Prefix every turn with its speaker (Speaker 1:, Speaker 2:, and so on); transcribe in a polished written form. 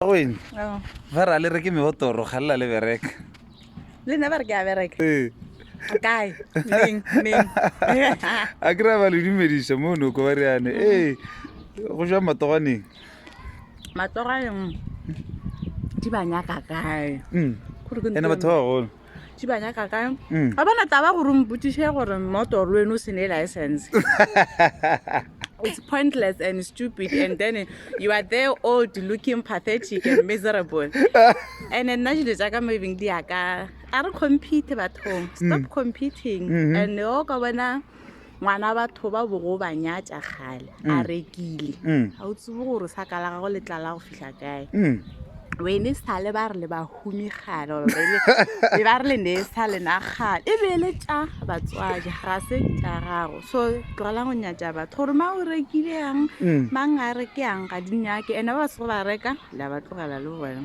Speaker 1: Wena ba re a le reke mebotoro ga lela le bereka.
Speaker 2: Le nna ba re ke a bereka. Ee. Kae? Neng? Neng?
Speaker 1: A ke ra ba le dumediša mo noko ba riane. Ee. Go jwa matogwaneng.
Speaker 2: Matogwaneng di ba nyaka kae?
Speaker 1: Mm. Ene batho ba bagolo.
Speaker 2: Di ba nyaka kae? Mm. Ga bana taba gore o mpotsiše gore mmotoro weno o se ne license. It's pointless and stupid and then you are there old looking pathetic and miserable. And nna dilo tša ka mo ebeng di ya ka a re compete bathong. Stop mm. competing. Mm -hmm. And o ka bona ngwana batho ba bogo ba nyatša kgale a mm. rekile mm. ga o tsebe gore sa ka la gago le tlala go fihla kae mm. wene sale ba re le bahumi kgale or be ba re le ne sa lena kgale e be le tša batswadi ga se tša gago so tlogela go nyatša batho gore mang o rekile yang mang a reke yang ga di nyake ene ba ba sego ba reka la ba tlogela le bona.